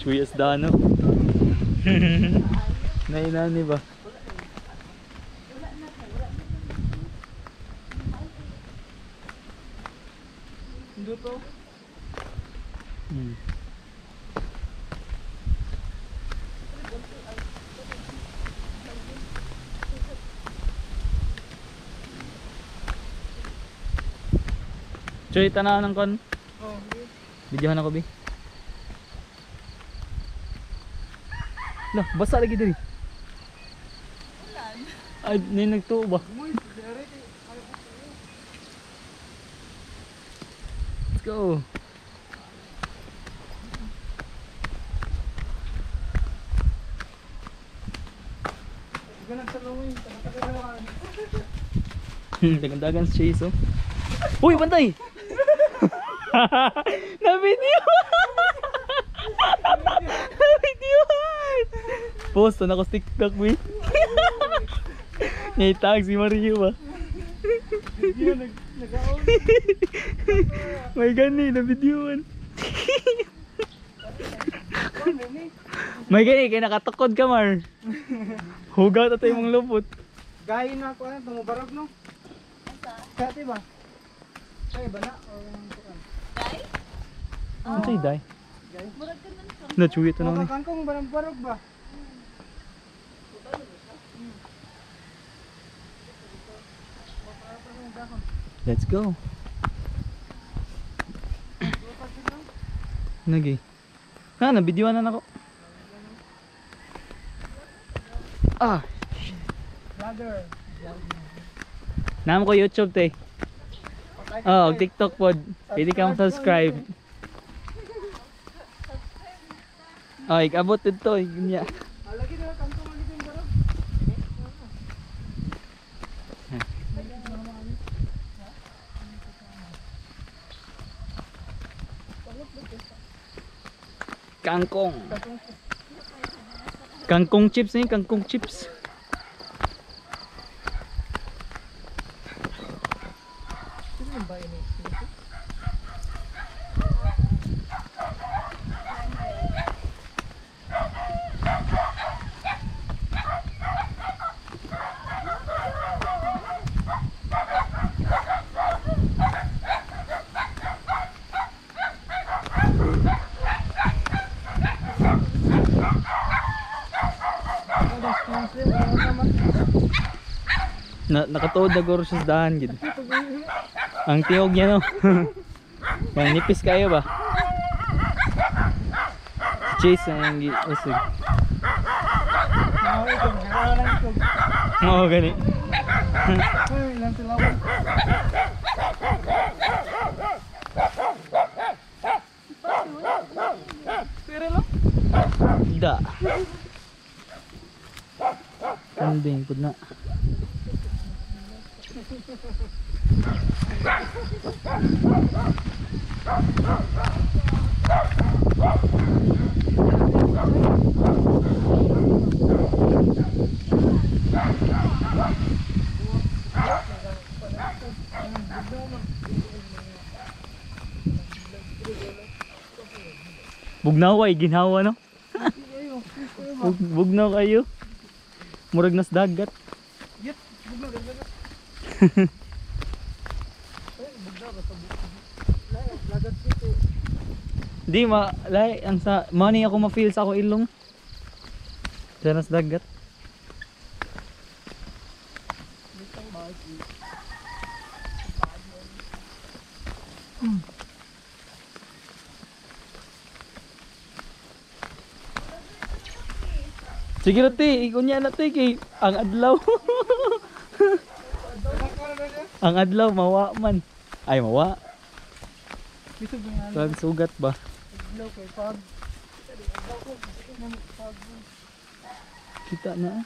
Chuyas dano. Nainani ba? Dito. Chuy, tanaw ng kon. Oh, Videohan ako, bi. Lah, basa lagi diri. Ulan. Ay, nay nagtuo ba? Let's go. Dagan-dagan si Chase, oh. Uy, bantay! Na-video! Na-videohan! Post na ako sa TikTok, bi. Ngayon si Mario ba? May gani, na-videohan. May gani, kaya nakatukod ka, Mar. Hugaw na tayo mong lupot. Gaya na ako ano, tumubarog no? Kaya ba? Kaya ba na? O, Day? Ano sa'yo, Day? Murag ka nang kang. Na-chew ito na Mga kangkong barang barog ba? Let's go. Nagi. Na, nabidyoan na nako. Ah, Vlogger. naam ko YouTube te. Oh, og TikTok pod. Pwede ka mo-subscribe. Ay, abot dito, gunya. Alagi na kangkong lagi yung barog. Kangkong. Kangkong chips ni, kangkong chips. Sino ba ini? Na nakatuod na guro siya sa dahan gid. Ang tiog niya no. Yang nipis kayo ba? Si Chase ang gi usog. Oo gani. Da. Kanding pud na. Bugnaw ay ginhawa no. Bugnaw kayo. Murag nas dagat. Di ma lay ang sa money ako ma-feel sa ako ilong. Sa nas dagat. Sige na te, ikunya na te kay ang adlaw. Ang adlaw mawa man. Ay mawa. Tan sugat ba? Kita na.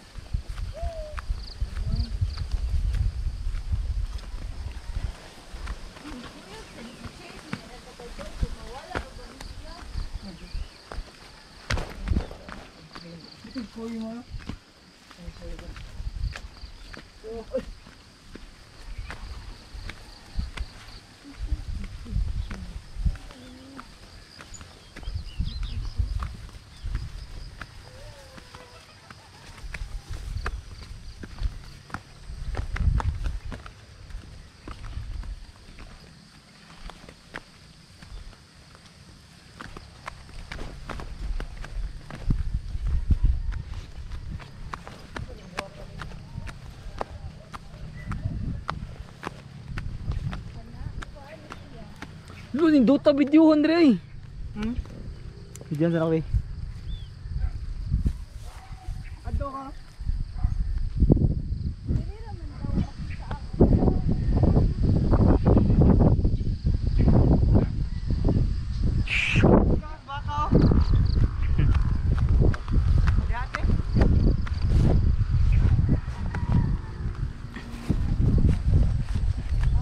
Lo, nindota videohan dre ay. Hmm? Videohan sa ako eh. Adto ka. Baka oh. Dati.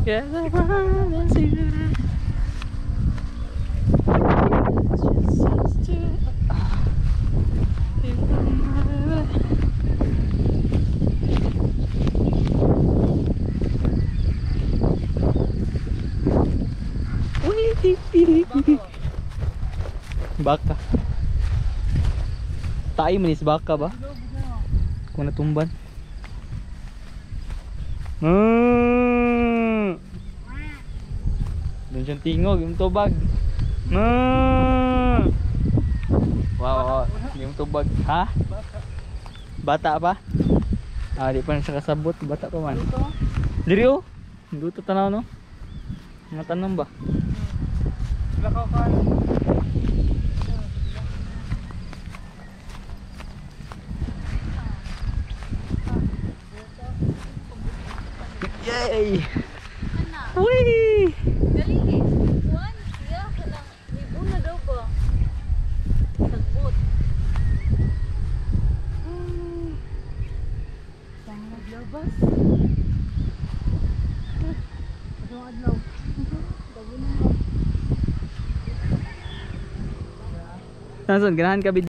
Yes, I wanna see you. Baka. Tayo manis baka ba? Kung natumban. Doon siyang tingog, yung tubag. Wow, wow, yung tubag. Ha? Bata pa? Ah, di pa na siya kasabot. Bata pa man. Dito. Diri oh. Duto tanaw no. Mga tanom ba? Lakaw ka. Yay! Ana. Whee! Dali eh. Kuan siya kanang mibuna daw ba? Sagbot. Naglabas. Ano adlaw? Nason, ganahan ka